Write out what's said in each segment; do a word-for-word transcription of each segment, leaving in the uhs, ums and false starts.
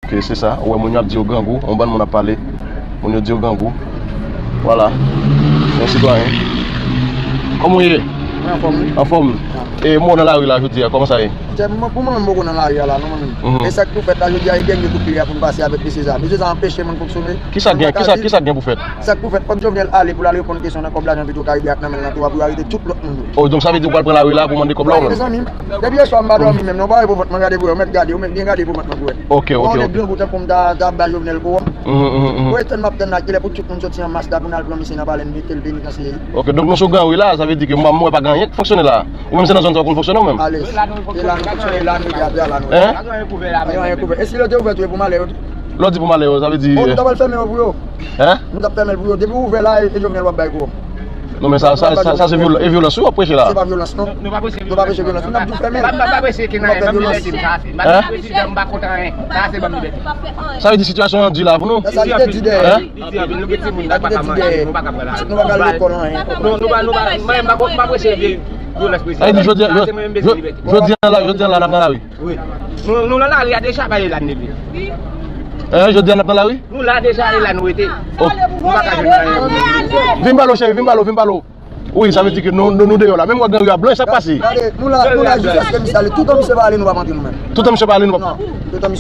Ok, se sa. Ou wè moun yo ap di yo grangou, yon bann moun ap pale. Moun yo di yo grangou. Vwala. Yon sitwayen. Kòman w ye? Mwen anfòm, wi. Anfòm. E mwen nan lari la jodi a, kòman sa ye? Chè, mwen, pou mwen menm, m poko nan lari a la, non, mwen menm. Mhm. E sa k pou fèt la jodi a, e dènye kout pye a pou n pase avèk mesye sa. Mesye sa anpeche moun fonksyone. Kisa gen, kisa, kisa gen pou fèt? Sa k pou fèt, fòk Jovenel ale pou l al reponn kesyon nan kòb la, jan Petro Caribe ak nan men l lan tou a, pou yo arete tout lòt moun yo. Oh, donk sa vle di ou pral pran lari la pou mande kòb la ou menm? Mezanmi, depi yèswa m pa dòmi menm non, m pa wè pou vant mwen, gade pou wè, mèt gade, ou mèt byen gade pou vant mwen pou wè. Ok, ok, ok. Ou wè grangou tankou m ta, ta bay Jovenel kowòm. Mhm, mhm, mhm. Ou wè tann m ap tann la, kilè pou tout moun soti an mas la pou n al pran misye nan palè n mete l penitansye. Ok, donk nou sou gran ri la, sa vle di ke mwen, mwen pa gen anyen k fonksyone la. Ou menm se nan zòn sa w konn fonksyone ou menm? Alèz. E la nou fonksyone, la nou mete atè a la nou. Hein? Pa gen anyen k ouvè la menm. Pa gen anyen k ouvè. E si yo te ouvè tou, e pou malè yo tou. Lè w di pou malè yo, sa vle di, oh, nou ta pral fèmen yo pou yo. Hein? Nou t ap fèmen l pou yo. Depi w ouvè la, e, e Jovenel w ap bay kowòm. Non, men sa, sa, sa, sa se vyol-, e vyolans wi w ap preche la. Se pa vyolans, non. Nou pa preche vyolans. Nou pa preche vyolans. Nou n ap di w fèmen l. M pa, m pa preche ki nan, ban m libète m, sa se, ban m libète m, m pa kontan anyen. Sa se ban m libète m. Sa vle di sitiyasyon an di la pou nou? Sa ki te di dèyè. Hein? Li di anpil, nou gen timoun la, nou pa ka manje, nou pa ka pran lari. Nou pa ka al lekòl, anyen. Nou, nou pa, nou pa, mwen, m pa, m pa preche vye vyolans prezidan. Sa vle di, jodi a, jodi a la, jodi a la, n ap nan lari. Wi. Nou, nou nan lari a deja, pa e la n leve. Eh, jodi a n ap nan lari? Nou la deja, e la nou rete. Oh. Nou pa ka jwenn anyen. Vin pale w, cheri, vin pale w, vin pale w. Wi, sa vle di ke nou, nou, nou deyò la. Menm wè gran ri a blanch, sa k pase? Gade, nou la, nou la jiskaske misye ale. Toutan misye pa ale, nou p ap antre nou menm. Toutan misye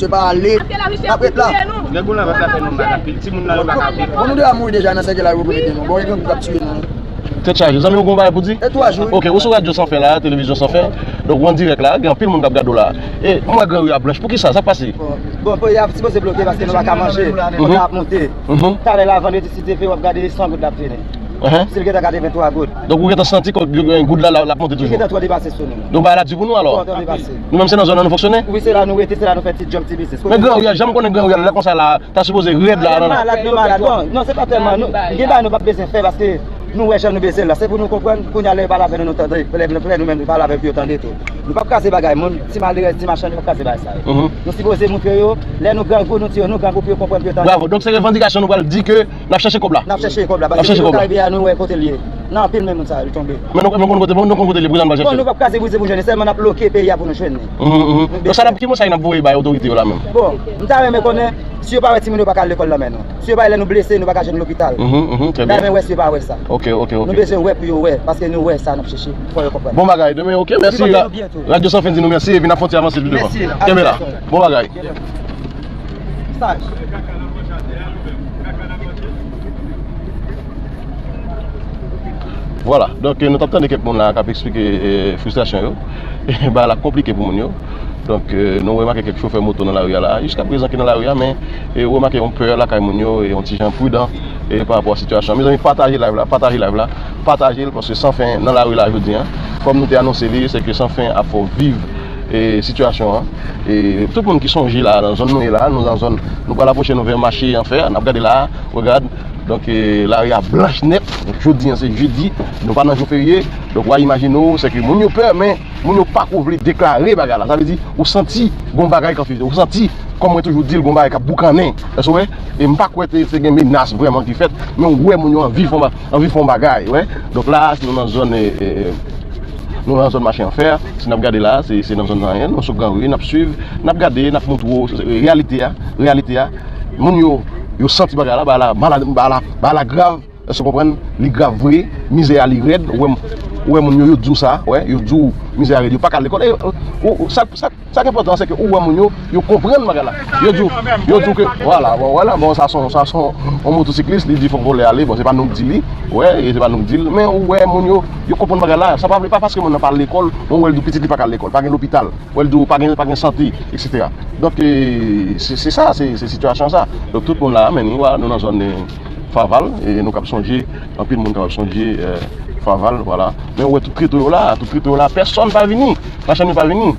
pa ale, n ap ret la. Nèg ou nan vant la fè nou mal anpil. Timoun nan yo pa ka viv. Bon, nou deja mouri deja nan sèkèy la, yo pou mete nou. Bon, e grangou k ap tiye nou. Tèt chaje. Zanmi, ou gen yon bagay pou di? E twa jou, wi. Ok, ou sou Radyo San Fen la, Televizyon San Fen. Donk, ou an dirèk la, gen anpil moun k ap gade w la. E, m wè gran ri a blanch. Poukisa? Sa k pase? Bon, bon, peyi a sipoze bloke paske nou pa ka manje. Mhm. Kòb la ap monte. Mhm. Talè la, vandredi, si Dye vle, w ap gade san goud l ap vini. Uhum. Si l gentan katrevenntwa goud. Donk, ou gentan santi kò-, goud la, la, l ap monte toujou? Li gentan twò depase sou nou. Donk, bagay la di pou nou, alò? Twò, twò depase. Nou menm, se nan zòn nan nou fonksyone? Wi, se la nou rete, se la nou fè ti djòb, ti biznis. Men gran ri a, jan m konnen gran ri a, lè konsa la, ta sipoze rèd la, non? Nou malad, nou malad. Bon, non, se pa tèlman nou, gen bagay nou p ap bezwen fè paske nou wè jan nou bezwen l la. Se pou nou konprann, kounye a lè yo pale avè nou, nou tande. Lè, lè nou menm nou pale avè yo, pou yo tande tou. Nou p ap kraze bagay moun, ti malerèz, ti machann, nou p ap kraze bagay sa yo. Mhm. Nou sipoze montre yo, lè nou grangou, nou di yo nou grangou pou yo konprann, pou yo tande. Bravo. Donk, se revandikasyon nou pral di ke n ap chèche kòb la. N ap chèche kòb la, paske Petro Caribe a, nou wè kote l ye. Nan anpil men moun sa yo, li tonbe. Men nou, nou konn kote, nou konn kote l ye, pou sa n pa chèche l. Bon, nou p ap kraze brize pou jwenn li, sèlman n ap loke peyi a pou nou jwenn li. Mhm, mhm. Donk, sa n ap, ki mesaj n ap voye bay otorite yo la menm? Bon, m ta renmen konnen, si yo pa wè timoun yo pa ka al lekòl nan men nou. Si yo pa wè lè nou blese, nou pa ka jwenn lopital. Mhm, mhm, trè byen. M ta renmen wè si yo pa wè sa. Ok, ok, ok. Nou bezwen wè pou yo wè, paske nou wè sa n ap chèche, fò yo konprann. Bon bagay, demen, ok, mèsi. Radyo San Fen di nou mèsi, epi n ap fè yon ti avanse pi devan. Mèsi. Kenbe la. Bon bagay. Staj. Vwala, donk, nou t ap tande kèk moun la k ap eksplike, eh, fristrasyon yo. Bagay la konplike pou moun yo. Donk, eh, nou remake kèk chofè moto nan lari a la, jiska prezan ki nan lari a, men, eh, ou remake yon pè lakay moun yo, e yon ti jan pridan, eh, pa rapò a sitiyasyon an. Mezanmi, pataje live la, pataje live la, pataje l, paske San Fen nan lari la jodi a. Kòm nou te anonse li, se ke San Fen ap fè w viv, eh, sitiyasyon an. E tout moun ki sonje la, nan zòn nou ye la, nou nan zòn, nou pral apwoche nou vè mache Anfè, n ap gade la, regad. Donk, eh, lari a blanch nèt. Donk, jodi a se jedi, nou pa nan jou ferye. Donk, w a imajine w, se ke moun yo pè, men moun yo pako vle deklare bagay la. Sa vle di, ou santi gon bagay k anfiltre, ou santi, kòm mwen toujou di l, gon bagay k ap boukannen. Èske w wè? E m pa kwè te, te gen menas vrèman ki fèt, men w wè moun yo anvi fè yon ba-, anvi fè yon bagay, wè. Donk la, nou nan zòn, eh, eh, nou nan zòn mache Anfè, si n ap gade la, se, se nan zòn sa, nou sou gran ri, n ap swiv, n ap gade, n ap montre w reyalite a, reyalite a. Moun yo, yo santi bagay la, bagay la, bagay la, bagay la grav. Èske w konprann? Li grav vre, mizè a li rèd, ou wè, ou wè moun yo, yo di w sa, wè, yo di w mizè a rèd, yo pa ka al lekòl. E, ou, ou, sa, sa, sa k enpòtan, se ke ou wè moun yo, yo konprann bagay la. Yo di w, yo di w ke, vwala, bon, vwala, bon, sa se yon, sa se yon, yon motosiklis, li di fòk vòlè ale, bon, se pa nou k di li, wè, e se pa nou k di l, men ou wè moun yo, yo konprann bagay la. Sa pa vle, pa paske moun nan pa al lekòl, ou wè l di w pitit li pa ka al lekòl, pa gen lopital. Wè l di w pa gen, pa gen sante, etsetera. Donk, eh, se, se sa, se, se sitiyasyon sa. Donk, tout moun la, men, nou, nou nan zòn, eh, Faval, e nou k ap sonje, anpil moun k ap sonje, eh, Faval, vwala. Men ou wè tout trete yo la, tout trete yo la, pèsonn pa vini, machann yo pa vini.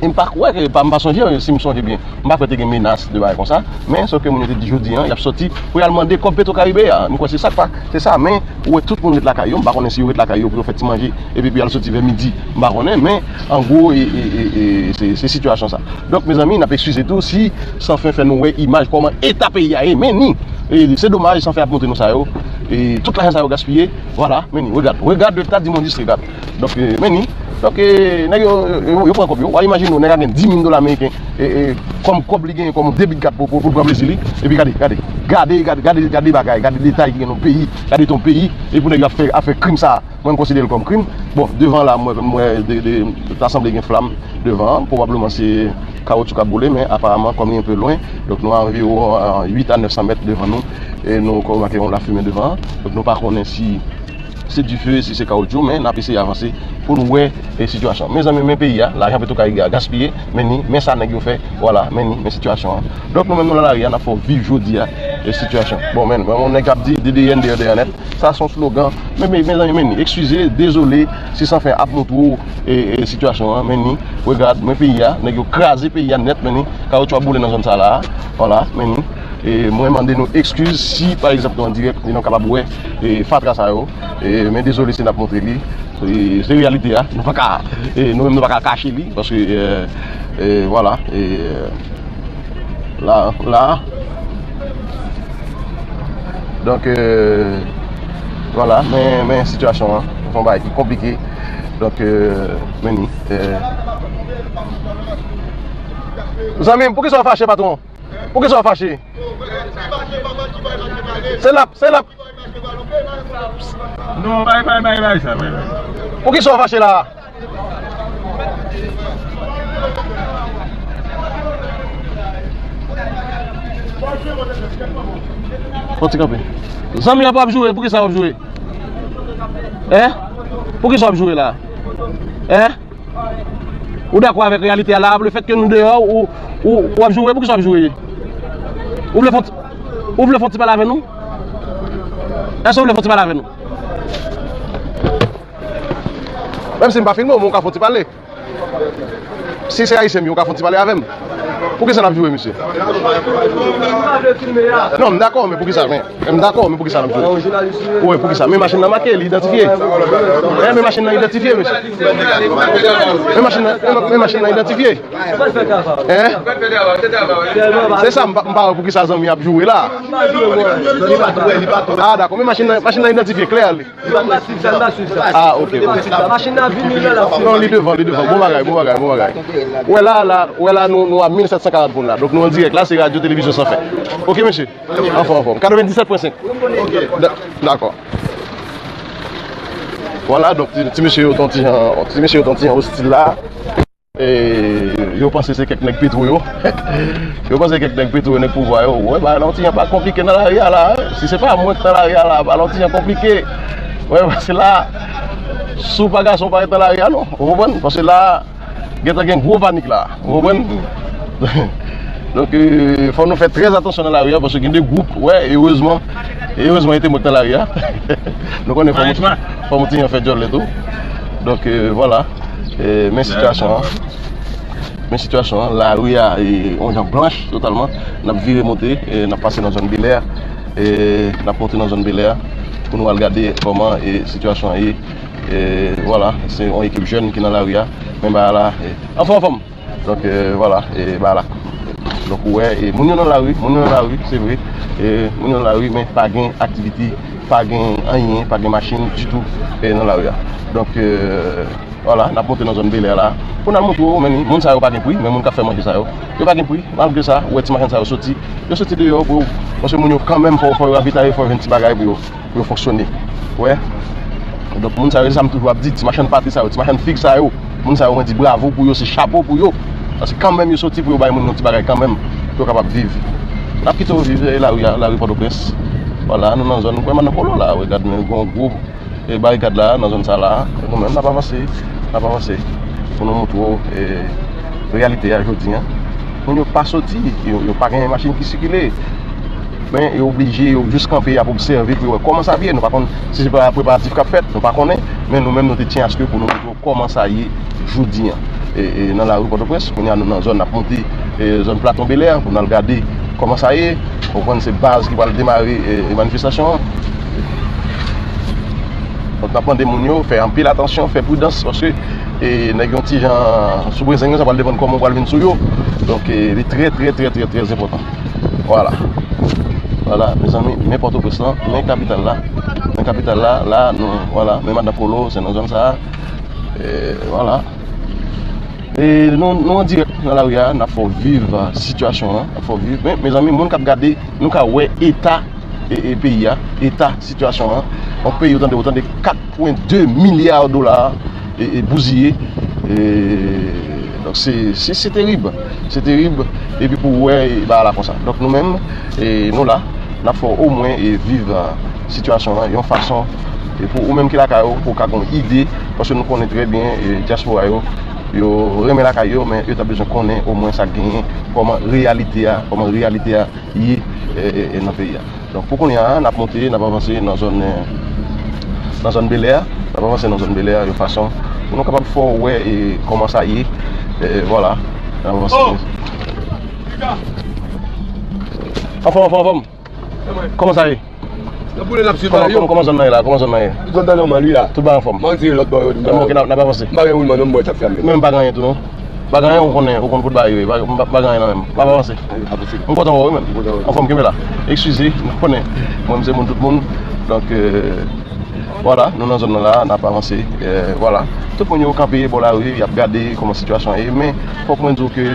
E m pa kwè ke, pa, m pa sonje, si m sonje byen, m pa kwè te gen menas de bagay konsa, men sòf ke moun yo te di jodi a, y ap sòti pou y al mande kòb Petro Caribe a. M kwè se sa k pa, se sa, men ou wè tout moun ret lakay yo, m pa konnen si yo ret lakay yo pou yo fè ti manje, epi pou y al soti vè midi, m pa konnen, men an gwo, e, e, e, e, se, se sitiyasyon sa. Donk, mezanmi, n ap eskize tou si San Fen fè nou wè imaj kòman eta peyi a ye, men ni, e, se domaj, San Fen ap montre nou sa yo, e tout lajan sa yo gaspiye, vwala, men ni, regad, regad l'état de mon district, gad. Donk, e, men ni, Donk, e, nèg yo, yo, yo pran kòb yo. W a imajine w, nèg la gen dis mil dola ameriken, e, e, kòm kòb li genyen kòm debit card pou, pou, pou l pran plezi li. Epi gade, gade, gade, gade, gade, gade bagay, gade detay ki gen nan peyi, gade ton peyi, epi pou nèg yo ap fè, ap fè krim sa a. Mwen, m konsidere l kòm krim. Bon, devan la, mwen, mwen, de, de, ta sanble gen flam devan an. Pwobableman, se kawoutchou k ap boule, men aparaman, kòm li enpe lwen, donk nou anviwon, e, uit a nèf san mèt devan nou, e nou remake yon lafimen devan an. Donk, nou pa konnen si se dife, si se kawoutchou, men n ap eseye avanse pou nou wè, e, sitiyasyon. Mezanmi, men peyi a, lajan Petro Caribe a gaspiye, men ni, men sa nèg yo fè, vwala, men ni, men sitiyasyon an. Donk, nou menm, nou nan lari a, n ap fè w viv jodi a, e, sitiyasyon. Bon, men, mwen, yon nèg k ap di, D D N, dèyè, dèyè nèt, sa se yon slogan. Men, men, mezanmi, men ni, eskize, dezole, si Sanfen ap montre w, e, e, sitiyasyon an, men ni, regad, men peyi a, nèg yo kraze peyi a nèt, men ni, kawoutchou ap boule nan zòn sa la, vwala, men ni. E mwen mande nou ekskiz si, pa egzanp, nou an dirèk, e nou kapab wè, e, fatra sa yo. E, men dezole si n ap montre li. E, se reyalite a. Nou pa ka, e, nou menm nou pa ka kache li, paske, e, e, vwala, e, la, la. Donk, e, vwala, men, men sitiyasyon an, se yon bagay ki konplike. Donk, e, men ni, e. Zanmi m, poukisa w fache, patwon? Poukisa w fache? Se l ap, se l ap. Non, bay, bay, bay, bay sa, bay, bay. Poukisa w fache la a? Fò ti kanpe. Zanmi an pa ap joure, poukisa w ap joure? Hein? Poukisa w ap joure la a? Hein? Ou dakò avèk reyalite a la, le fèt ke nou deyò, ou, ou, ou ap joure, poukisa w ap joure? Ou vle fè yon ti, ou vle fè yon ti pale avè nou? Èske ou vle fè yon ti pale avè nou? Menm si m pa filme w, men w ka fè yon ti pale. Si se ayisyen m ye, w ka fè yon ti pale avè m. Poukisa n ap joure, mesye? Non, m dakò, men poukisa, men, men m dakò, men poukisa n ap joure? Wi, poukisa? Men machin nan make, li idantifye. Eh, men machin nan idantifye, mesye. Men machin nan, men, men machin nan idantifye. Hein? Se sa, m pa, m pa wè poukisa zanmi ap joure la. Ah, dakò, men machin nan, machin nan idantifye, klè li. Ah, ok, ok. Machin nan vini la, la. Non, li devan, li devan. Bon bagay, bon bagay, bon bagay. Wè la, la, wè la, nou, nou a mil sèt san karant moun la. Donk nou an dirèk la, se Radyo Televizyon San Fen. Ok, mesye? Anfòm, anfòm. Katrevenndisèt pwen senk. Da-, dakò. Vwala, donk ti, ti mesye yo t on ti jan, ti mesye yo t on ti jan ostil la. E, yo panse se kèk nèg Petwo yo. Yo panse kèk nèg Petwo yo, nèg pouvwa yo. Wè, bagay la on ti jan pa konplike nan lari a la, hein. Si se pa mwen k nan lari a la, bagay la on ti jan konplike. Wè, paske la, si w pa gason, w pa ret nan lari a non. Ou konprann? Paske la, gentan gen gwo panik la. Ou konprann? Donk, e, fò nou fè trè atansyon nan lari a, paske gen de gwoup, wè, erezman, erezman, e te mwen k nan lari a. Nou konnen fò nou, fò nou ti jan fè djòl tou. Donk, e, vwala. E, men sitiyasyon an. Men sitiyasyon an. Lari a, e, on jan blanch totalman. N ap vire monte, e, n ap pase nan zòn Belè. E, n ap monte nan zòn Belè pou nou al gade kòman, e, sitiyasyon an ye. E, vwala, se yon ekip jèn ki nan lari a. Men bagay la, e, anfòm, anfòm. Donk, e, vwala, e, bagay la. Donk, ou wè, e, moun yo nan lari, moun yo nan lari, se vre. E, moun yo nan lari, men pa gen aktivite, pa gen anyen, pa gen machin ditou, e, nan lari a. Donk, e, vwala, n ap monte nan zòn Belè la. Pou n al montre w, men moun sa yo pa gen pri, men moun k ap fè manje sa yo, yo pa gen pri. Malgre sa, ou wè ti machann sa yo soti. Yo soti deyò pou, paske moun yo kanmenm fò, fò yo ravitaye, fò yo jwenn ti bagay pou yo. Pou yo fonksyone. Wè. Donk, moun sa yo, se sa m toujou ap di, ti machann pate sa yo, ti machann fig sa yo, moun sa yo, mwen di bravo pou yo, se chapo pou yo. Paske kanmenm yo soti pou yo bay moun yon ti bagay kanmenm, pou yo kapab viv. N ap kite yo viv, e, lari a, lari Pòtoprens. Vwala, nou nan zòn, ou wè madanm Polo la, wè, gad, men yon gwo, e, barikad la, nan zòn sa la, nou menm, n ap avanse, n ap avanse. Pou nou montre w, e, reyalite a jodi a. Moun yo pa soti, yo, yo pa gen machin ki sikile. Men yo oblije, yo jis kanpe, y ap obsève pou yo wè kòman sa ap ye. Nou pa konn si se pa preparatif k ap fèt, nou pa konnen. Men nou menm, nou te tyen aske pou nou montre w kòman sa ye jodi a. E, e, nan lari Pòtoprens, kounye a nou nan zòn, n ap monte, e, zòn Platon Belè, pou n al gade kòman sa ye. Ou konprann, se baz ki pral demare, e, e, manifestasyon an. Donk, n ap mande moun yo fè anpil atansyon, fè pridans, paske, e, nèg yon ti jan sou brezeng yo, sa pral depann kòman w pral vin sou yo. Donk, e, li trè, trè, trè, trè, trè enpòtan. Vwala. Vwala, mezanmi, men Pòtoprens lan, men kapital la. Men kapital la, la, nou, vwala, men madanm Polo, se nan zòn sa a. E, vwala. E nou, nou an dirèk nan lari a, n ap fè w viv, a, sitiyasyon an, n ap fè w viv. Men, mezanmi, moun k ap gade, nou ka wè eta, e, e, peyi a, eta sitiyasyon an. Yon peyi, ou tande, ou tande kat pwen de milya dola, e, e, bouziye. E, donk, se, se, se terib. Se terib. Epi pou w wè, e, bagay la konsa. Donk, nou menm, e, nou la, n ap fè w omwen, e, viv, a, sitiyasyon an, yon fason, e, pou ou menm ki lakay ou, pou w ka gen yon ide, paske nou konnen trè byen, e, dyaspora yo, yo renmen lakay yo, men yo ta bezwen konnen omwen sa k genyen, kòman reyalite a, kòman reyalite a ye, e, e, e, nan peyi a. Donk, pou kounye a, n ap monte, n ap avanse nan zòn, e, nan zòn Belè a, n ap avanse nan zòn Belè a, yon fason pou nou kapab fè w wè, e, kòman sa ye, e, vwala, n ap avanse. Anfòm, anfòm, anfòm. Kòman sa ye? Nan boule n ap swiv la, yo. Kòman, kòman zòn nan ye la? Kòman zòn nan ye? Zòn nan nòmal, wi, la. Tout bagay anfòm? Mwen di lòt bò yo. Bon, ok, n ap, n ap avanse. M pa gen woulman, non, m bò t ap fèmen. Men m pa gen anyen tou, non. Pa gen anyen, ou konnen, ou konn kout bagay yo ye. Pa, pa, pa gen anyen nan men m. M ap avanse. Anfòm, kenbe la. Eskize, m konnen. Mwen, m se moun tout moun. Donk, e, vwala, nou nan zòn nan la, n ap avanse. E, vwala. Tout moun yo kanpe bò lari, y ap gade kòman sitiyasyon an ye. Men, fòk mwen di w ke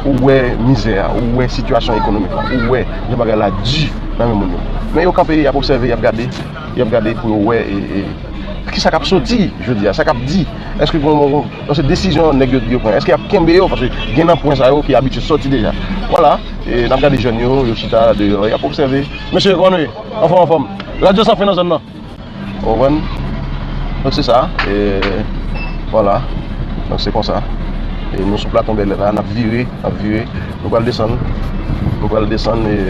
ou wè mizè a, ou wè sitiyasyon ekonomik la, ou wè jan bagay la di nan men moun yo. Men yo kanpe, y ap obsève, y ap gade, y ap gade pou yo wè, e, e, kisa k ap soti jodi a, sa k ap di. Èske bon, bon, bon, paske desizyon nèg yo, yo pran, èske y ap kenbe yo? Paske gen nan pwen sa yo ki abitye soti deja. Vwala, e, n ap gade jèn yo, yo chita deyò, y ap obsève. Mesye, kòman nou ye? Anfòm, anfòm. Radyo San Fen nan zòn nan. Ou konprann? Donk, se sa. E, vwala. Donk, se konsa. E nou sou Platon Bèlè la, n ap vire, n ap vire. Nou pral desann. Nou pral desann, e, e,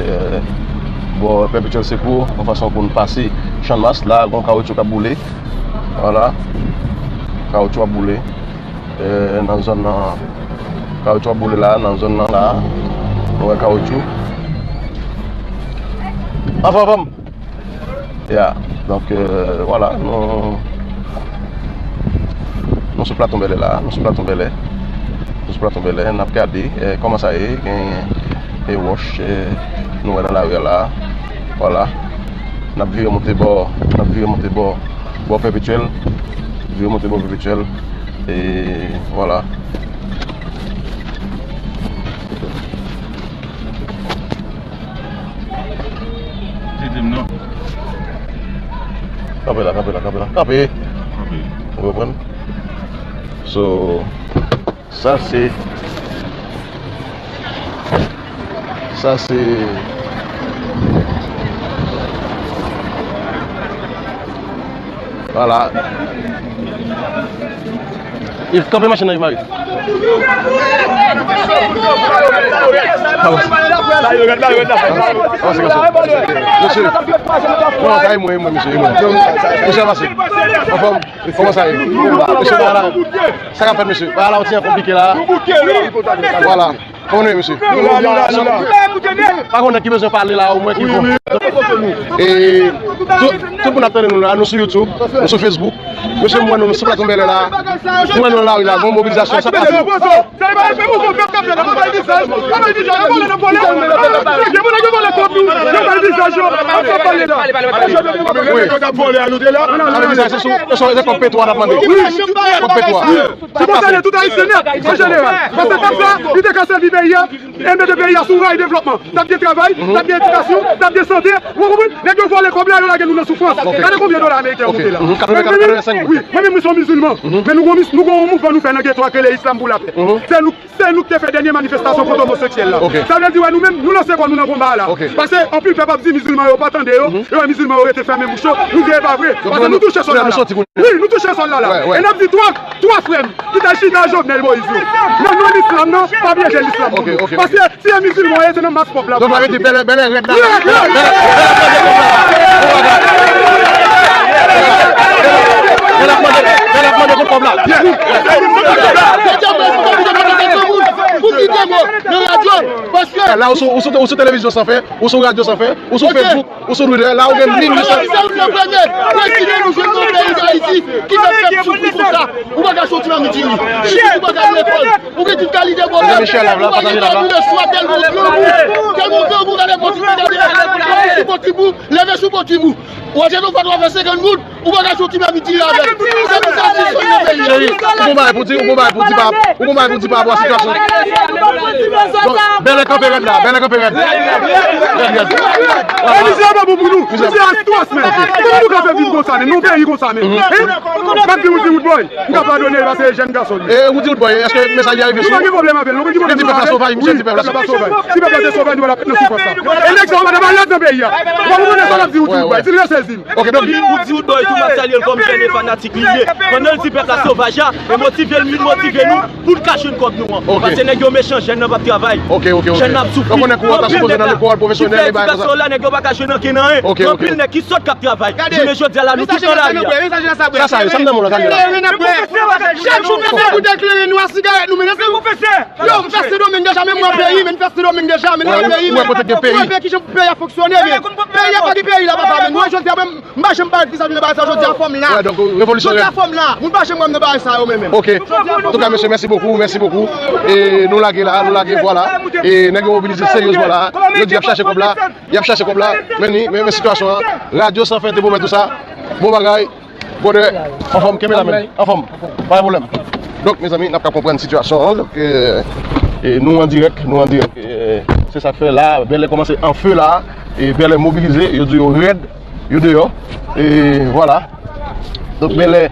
bò Pèpetyèl Sekou, yon fason pou n pase Channmas. La, gon kawotchou k ap boule. Vwala. Kawotchou ap boule. E, nan zòn nan, kawotchou ap boule la, nan zòn nan la. Nou wè kawotchou. Anfòm, anfòm. Ya, donk, e, vwala, nou, nou sou Platon Bèlè la, nou sou Platon Bèlè. Nou sou Platon Bèlè, n ap gade, e, kòman sa ye, gen, e, wòch, e, nou wè nan lari a la. Vwala. N ap vire monte bò, n ap vire monte bò, bò Pèpetyèl. Vire monte bò Pèpetyèl. E, vwala. Tete m non. Kanpe la, kanpe la, kanpe la, kanpe. Kanpe. Ou konprann? So, sa se, sa se, vwala. Kanpe machin nan, Yves Marie. Avanse, avanse, avanse. Mesye, non, sa e mwen, e mwen, mesye, e mwen. Mesye, avanse. Anfòm, kòman sa ye? Mesye, vwala. Sa k ap fèt, mesye? Vwala, yon ti jan konplike la. Vwala. Kòman nou ye, mesye? Nou la, nou la, nou la. Pa gen nèg ki bezwen pale la, omwen ki bon. E, tout, tout moun ap tande nou la, nou sou YouTube, nou sou Facebook. Mesye, m wè nou, nou sou Platon Bèlè la. M wè nou nan lari la, gon mobilizasyon, sa pase. Wi. Sa vle di sa, se sou, se sou, se kòb P twa n ap mande. Wi. Kòb P twa. Se konsa l ye, tout Ayisyen nèt, an jeneral. Paske kòb sa, li te ka sèvi peyi a, e mete peyi a sou ray devlòpman. T ap gen travay, t ap gen edikasyon, t ap gen sante. Ou konprann? Nèg yo vòlè kòb la, yo lage nou nan soufrans. Gade konbyen dola ameriken an moute la. Mwen menm, wi, mwen menm, mwen se yon mizilman. Men nou gon mis-, nou gon yon mouvman nou fè nan geto a k rele Islam pour la Paix. Se nou, se nou ki te fè dènye manifestasyon kont omoseksyèl la. Sa vle di, wè, nou menm, nou lanse kò nou nan konba a la. Paske anpil pèp ap di mizilman yo pa tande yo, yo wè mizilman yo rete fèmen bouch yo, nou di e pa vre. Paske nou touche sòl la la. Wi, nou touche sòl la la. E n ap di twa, twa frè m ki t al chita Jovenel Moïse yo. Nan non lislam nan, pa pyeje lislam pou nou. Paske si e mizilman w ye, se nan mas pwòp la pou w al chita. Bèlè, Bèlè rèd la. Bèlè ap mande, Bèlè ap mande kout kòb la. Pou kite mwen nan radyo, paske la, ou sou, ou sou, ou sou televizyon San Fen, ou sou radyo San Fen, ou sou Facebook. Ou sou Twitter, la ou gen mil uit san. Se ou nan premye. Premye ki te nou jwenn nan peyi Dayiti, ki fè pèp soufri konsa. Ou pa ka soti nan midi. Ou pa ka al lekòl. Ou gen tout kalite pwoblèm. Ou pa gen kòb, ou resevwa tèlman grangou. Tèlman grangou, gade pòt ou, gade sou pòt tibou, leve sou pòt tibou. Ou achte yon fatra fè senkant goud. Ou pa ka soti pa vin tire avè l. Se pou sa ti sòt nan peyi a. Cheri, ou gon bagay pou di, ou gon bagay pou di pa, ou gon bagay pou di pa rapò a sitiyasyon. Bon, Bèlè kanpe rèd la, Bèlè kanpe rèd. Rèd, rèd. Misye a pa bon pou nou. Misye a atwòs, men. Kòman nou ka fè viv konsa, men? Nou peyi konsa, men. Hein? M ap di Woody Woodboy, m ka padone l paske jèn gason li. E Woody Woodboy, èske mesaj li a rive sou ou? Nou pa gen pwoblèm avè l, nou pa gen pwoblèm avè l. Misye di pèp la sovaj, misye di pèp la sovaj. Si pèp la te sovaj, nou pa t ap nan soufrans sa. Eleksyon an pa t ap al lòt nan peyi a. Ou pa konprann sa n ap di Woody Woodboy, di l rese zil. Ok, donk, Woody Woodboy tou m ap salye l kòm jèn e fanatik li ye. Pandan l di pèp la sovaj la, e motive l, vin motive nou pou n ka jwenn kòb nou an. Ok. Paske nèg yo mechan, jèn nan p ap travay. Ok, ok, ok. Jèn nan ap soufri. Donk, konnen kouran ta sipoze nan lekòl pwofesyonèl e bagay konsa. Ti pèsonn la, nèg yo pa ka jwenn ankenn anyen. Ok, ok. Anpil nèg ki sòt k ap travay. Gade. Jodi a la, nou tout nan lari a. Sa sa ye, sa m nan moun la, sa sa ye. Kleren n ap bwè. Chak jou n ap bwè. Chak jou n ap bwè boutèy kleren nou a sigarèt nou, men nan se. Yo, m fè Sendomeng deja, men mwen peyi, men m fè Sendomeng deja, men mwen peyi, men mwen peyi, kijan pou peyi a fonksyone, men peyi a pa gen peyi la, papa, men mwen jodi a, men m pa janm pale ki sa vin nan bagay sa, jodi a fò m la. Jodi a fò m la, moun pa janm wè m nan bagay sa yo, men, men. Ok. Antouka, mesye, mèsi bokou, mèsi bokou. E nou lage la, nou lage, vwala. E nèg yo mobilize seryezman la. Yo di y ap chache kòb la, y ap chache kòb la. Men ni, men, men sitiyasyon an. Radyo San Fen te pwomèt ou sa. Bon bagay. Brother, anfòm, kenbe la, men. Anfòm. Pa gen pwoblèm. Donk, mezanmi, n ap ka konprann sitiyasyon an. Donk, e, e, nou an dirèk, nou an dirèk. E, se sa k fè la, Bèlè kòmanse an fe la. E Bèlè mobilize, yo di yo rèd, yo deyò. E vwala. Donk, Bèlè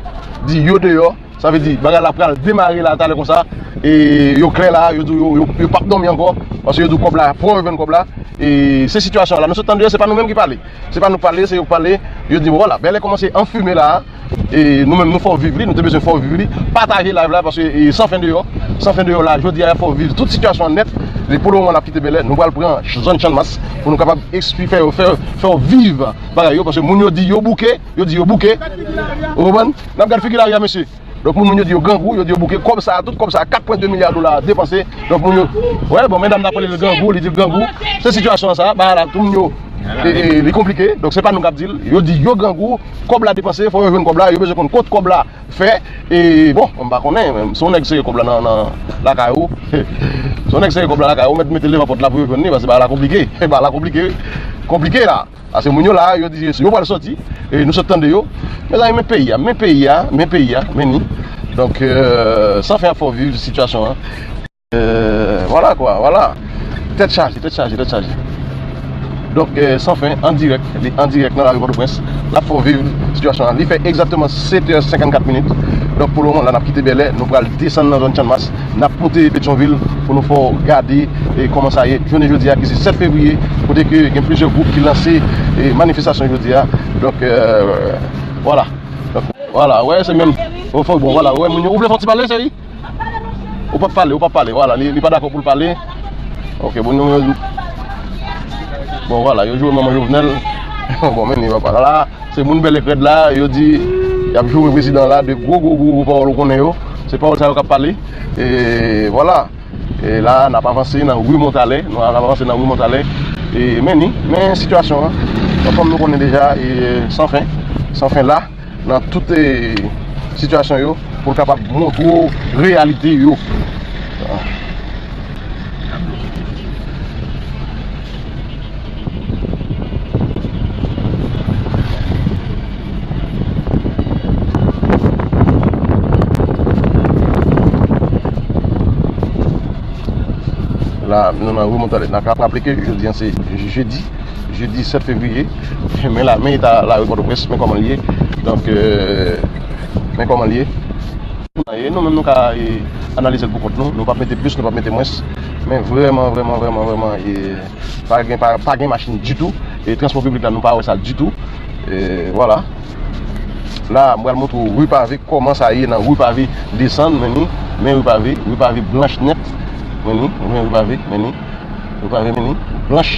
di yo deyò. Sa vle di, bagay la pral demare la, talè konsa. E yo klè la, yo di yo, yo, yo p ap dòmi ankò. Paske yo di kòb la, fò yo jwenn kòb la. E se sitiyasyon la. Nou sot tande yo, se pa nou menm ki pale. Se pa nou k pale, se yo k pale. Yo di, bon, vwala, Bèlè kòmanse anfime la. E nou menm, nou fè w viv li, nou te bezwen fè w viv li. Pataje live la, paske, e, San Fen deyò. San Fen deyò la, jodi a, y ap fè w viv tout sitiyasyon an nèt. E pou le moman, n ap kite Bèlè. Nou pral pran zòn Channmas pou nou kapab ekspli-, fè yo, fè, fè w viv bagay yo. Paske moun yo di yo bouke, yo di yo bouke. Ou konprann? N ap gad figi lari a, mesye. Donk, moun, moun yo di yo grangou, yo di yo bouke kòb sa a, tout kòb sa a, kat pwen de milya dola depanse. Donk, moun yo, wè, bon, medam nan pale l grangou, li di l grangou. Se sitiyasyon an sa, bagay la, tout moun yo, e, e, li konplike. Donk, se pa nou k ap di l. Yo di yo grangou, kòb la depanse, fò yo jwenn kòb la, yo bezwen konn kot kòb la fè. E, bon, m pa konnen, men se yon nèg serye kòb la nan, nan lakay ou. Se yon nèg serye kòb la lakay ou, mèt mete l devan pòt la pou yo jwenn li, paske bagay la konplike. Bagay la konplike, konplike la. Paske moun yo la, yo di yo pral sòti, e nou sot tande yo. Mezanmi, men peyi a, men peyi a, men peyi a, men ni. Donk, e, San Fen ap fè w viv sitiyasyon an. E, vwala kwa, vwala. Tèt chaje, tèt chaje, tèt chaje. Donk, e, San Fen, an dirèk, li an dirèk nan lari Pòtoprens. L ap fè w viv sitiyasyon an. Li fè egzakteman sèt è senkannkat minit. Donk, pou le moman, la, n ap kite Bèlè, nou pral desann nan zòn Channmas. N ap monte Petyonvil pou nou fè w gade, e, kòman sa ye. Jounen jodi a, ki se sèt fevriye, kote ke gen plizyè gwoup ki lanse, e, manifestasyon jodi a. Donk, e, vwala. Donk, vwala, wè, se menm. Ou fò, bon, vwala, wè, moun yo, ou vle fè yon ti pale, cheri? Ou p ap pale, ou p ap pale, vwala, li, li pa dakò pou l pale. Ok, bon, nou, bon, vwala, yo joure manman Jovenel. Bon, men, li pa pale la. Se moun Bèlè k rèd la, yo di, y ap joure prezidan la, de gwo, gwo, gwo, gwo pawòl ou konnen yo. Se pawòl sa yo k ap pale. E vwala. E la, n ap avanse nan ri Montalè. Nou ap avanse nan ri Montalè. E men ni, men sitiyasyon an. Donk, kòm nou konnen deja, e, San Fen. San Fen la, nan tout, e, sitiyasyon yo, pou l kapab montre w reyalite yo. La, nou nan ri Montalè. N ap raple ke jodi a se jedi, jedi sèt fevriye. Men la, men eta lari Pòtoprens, men kòman l ye. Donk, e, men kòman l ye. E nou menm nou ka, e, analize l pou kont nou. Nou p ap mete plis, nou p ap mete mwens. Men vrèman, vrèman, vrèman, vrèman, e, pa gen, pa, pa gen machin ditou. E transpò piblik la, nou pa wè sa ditou. E vwala. La, m pral montre w ri pave, kòman sa ye nan ri pave desann, men ni, men ri pave, ri pave blanch nèt. Men ni, men ri pave, men ni. Ri pave, men ni, blanch.